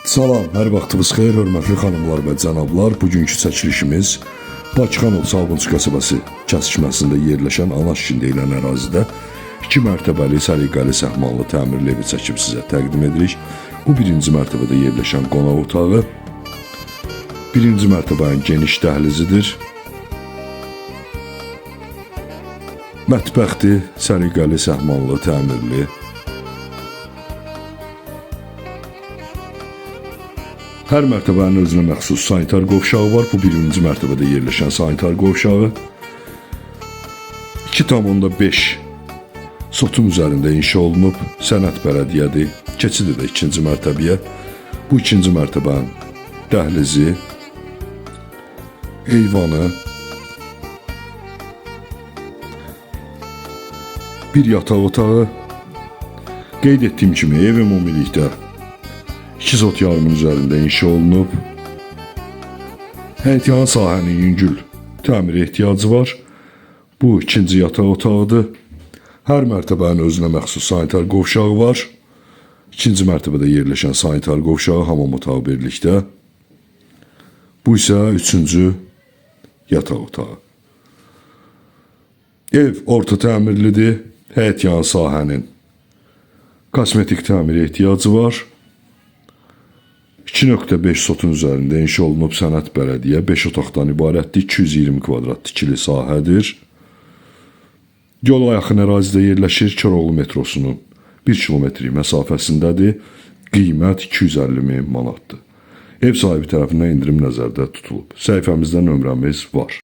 Salam, hər vaxtınız xeyir, hörmətli xanımlar və cənablar. Bugünkü çəkilişimiz Bakıxanov Sabunçu qəsəbəsi kəsişməsində yerləşən Anaşkin deyilən ərazidə iki mərtəbəli, səliqəli, səhmanlı təmirli evi çəkib sizə təqdim edirik. Bu birinci mərtəbədə yerləşən qonaq otağı, birinci mərtəbənin geniş dəhlizidir. Mətbəxdir, səliqəli, səhmanlı, təmirli. Hər mərtəbənin özünə məxsus sanitar qovşağı var. Bu birinci mərtəbədə yerləşən sanitar qovşağı. 2,5 sotun üzərində inşa olunub. Sənəd bələdiyyədir. Keçidir də ikinci mərtəbəyə. Bu ikinci mərtəbənin dəhlizi, eyvanı, bir yataq otağı. Qeyd etdiyim kimi ev ümumilikdə 2 sot yarımın üzərində inşa olunub. Həyətyan sahənin yüngül təmir ehtiyacı var. Bu ikinci yataq otağıdır. Hər mərtəbənin özünə məxsus sanitar qovşağı var. İkinci mərtəbədə yerləşən sanitar qovşağı, hamam otağı birlikdə. Bu isə üçüncü yataq otağı. Ev orta təmirlidir. Həyətyan sahənin kosmetik təmir ehtiyacı var. 2,5 sotun üzərində inşa olunub, sənəd bələdiyyə 5 otaqdan ibarətdir. 220 kvadrat tikili sahədir. Yola yaxın ərazidə yerləşir. Koroğlu metrosunun 1 kilometr məsafəsindədir. Qiymət 250 min manatdır. Ev sahibi tərəfindən endirim nəzərdə tutulub. Səhifəmizdə nömrəmiz var.